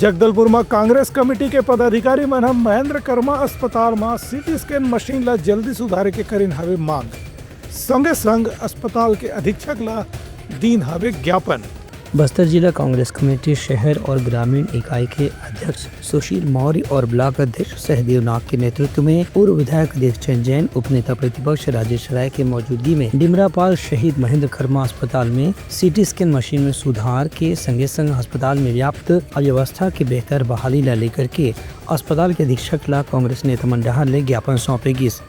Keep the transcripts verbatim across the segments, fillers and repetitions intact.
जगदलपुर म कांग्रेस कमेटी के पदाधिकारी मन ह महेंद्र कर्मा अस्पताल म सीटी स्कैन मशीन ल जल्दी सुधारे के करिन हवे मांग। संगे संग अस्पताल के अधीक्षक ल दीन हवे ज्ञापन। बस्तर जिला कांग्रेस कमेटी शहर और ग्रामीण इकाई के अध्यक्ष सुशील मौर्य और ब्लॉक अध्यक्ष सहदेव नाग के नेतृत्व में पूर्व विधायक देवचंद जैन, उपनेता प्रतिपक्ष राजेश राय के मौजूदगी में डिमरापाल शहीद महेंद्र कर्मा अस्पताल में सीटी स्कैन मशीन में सुधार के संगे संग अस्पताल में व्याप्त अव्यवस्था के बेहतर बहाली ला लेकर के अस्पताल के अधीक्षक ला कांग्रेस नेता मन डहार ले ज्ञापन सौंपे गिस।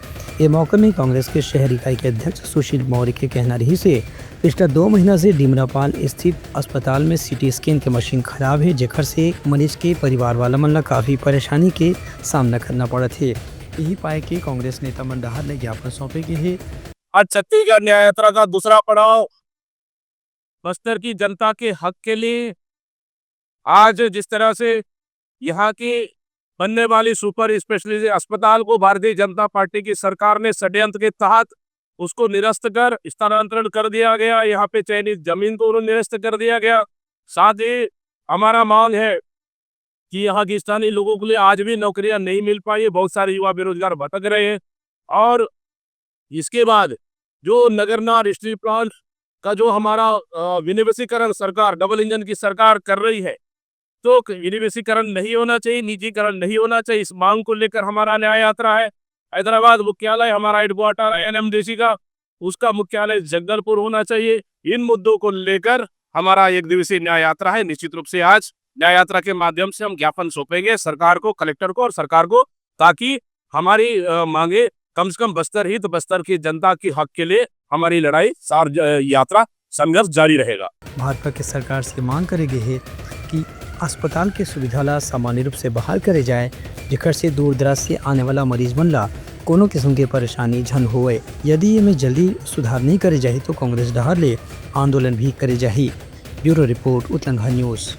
ए मौके में कांग्रेस के शहर इकाई के अध्यक्ष सुशील मौर्य के कहना रहिस हे, पिछला दो महीना से डिमरापाल स्थित अस्पताल में सीटी स्कैन के मशीन खराब हे, जेकर से मरीज के परिवार वाला मन ला काफी परेशानी के सामना करना पड़त हे। यही पाए के कांग्रेस नेता मन डहार ले ज्ञापन सौंपे गे हे। आज छत्तीसगढ़ न्याय यात्रा का दूसरा पड़ाव बस्तर की जनता के हक के लिए। आज जिस तरह से यहाँ की बनने वाली सुपर स्पेशलिस्ट अस्पताल को भारतीय जनता पार्टी की सरकार ने षड्यंत्र के तहत उसको निरस्त कर स्थानांतरण कर दिया गया, यहाँ पे चयनित जमीन को उन्होंने निरस्त कर दिया गया। साथ ही हमारा मांग है कि यहाँ के स्थानीय लोगों के लिए आज भी नौकरियां नहीं मिल पाई है, बहुत सारे युवा बेरोजगार भटक रहे हैं। और इसके बाद जो नगरनार स्टील प्लांट का जो हमारा अ, विनिवेशीकरण सरकार, डबल इंजन की सरकार कर रही है, तो क-, विनिवेशीकरण नहीं होना चाहिए, निजीकरण नहीं होना चाहिए। इस मांग को लेकर हमारा न्याय यात्रा है। हैदराबाद मुख्यालय हमारा हेडक्वार्टर है एनएमडीसी का, उसका मुख्यालय जगदलपुर होना चाहिए। इन मुद्दों को लेकर हमारा एक दिवसीय न्याय यात्रा है। निश्चित रूप से आज न्याय यात्रा के माध्यम से हम ज्ञापन सौंपेंगे सरकार को, कलेक्टर को और सरकार को, ताकि हमारी अ, मांगे कम से कम बस्तर ही तो बस्तर की जनता की हक के लिए हमारी लड़ाई सार ज-, यात्रा संघर्ष जारी रहेगा। भाजपा के सरकार से मांग करे गे हे कि अस्पताल के सुविधा ला सामान्य रूप से बहाल करे जाए, जेकर से दूर दराज से आने वाला मरीज मन ला कोनो किस्म के परेशानी झन होए। यदि एमे जल्दी सुधार नहीं करे जाही तो कांग्रेस डहार ले आंदोलन भी करे जाही। Bureau report, Utlangha news.